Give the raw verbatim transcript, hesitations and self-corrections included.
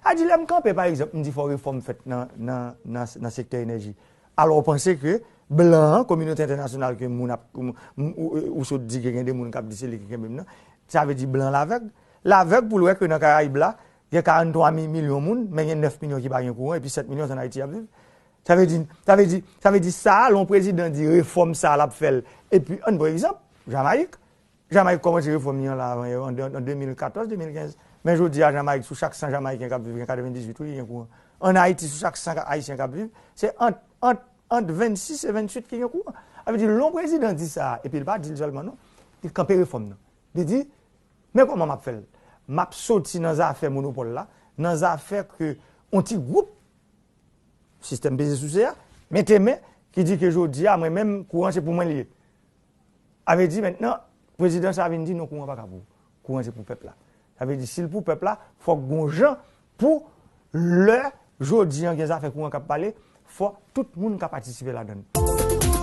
A di lè m kanpe, pa egzanp, m di fò refòm fèt nan, nan, nan, nan sektè enèji. Alò, w panse ke blan an, kominote entènasyonal ke moun ap, ou, ou, ou sot di ke gen de moun k ap di se li ki kenbe m nan, sa vle di blan l avèg. L avèg pou l wè ke nan Karayib la, gen karant twa mi-, milyon moun, men gen nèf milyon ki pa gen kouran, epi sèt milyon se ann Ayiti y ap viv. Sa vle di, sa vle di, sa vle di sa, lè yon prezidan di refòm sa l ap fè l, epi, ann pran egzanp, Jamayik. Jamayik kòmanse refòm li an la avan yè, an, an de mil katòz, de mil kenz. Men jodi a, Jamayik, sou chak san Jamayiken k ap viv, gen katrevendizuit wi ki gen kouran. Ann Ayiti, sou chak san Ayisyen k ap viv, se ant, ant, ant vennsis e venntuit ki gen kouran. Sa vle di, lè yon prezidan di sa, epi l pa di l sèlman non, li kanpe refòm nan. Li di, men kòman m ap fè l? M ap soti nan zafè monopòl la, nan zafè ke yon ti gwoup sistèm peze souse a, mete men, ki di ke jodi a, mwen menm, kouran se pou mwen li ye. A vle di mentnan, prezidan sa vin di non, kouran pa ka pou ou. Kouran se pou pèp la. Sa vle di, si l pou pèp la, fòk gon jan pou lè jodi an gen zafè kouran k ap pale, fò tout moun ka patisipe ladan l.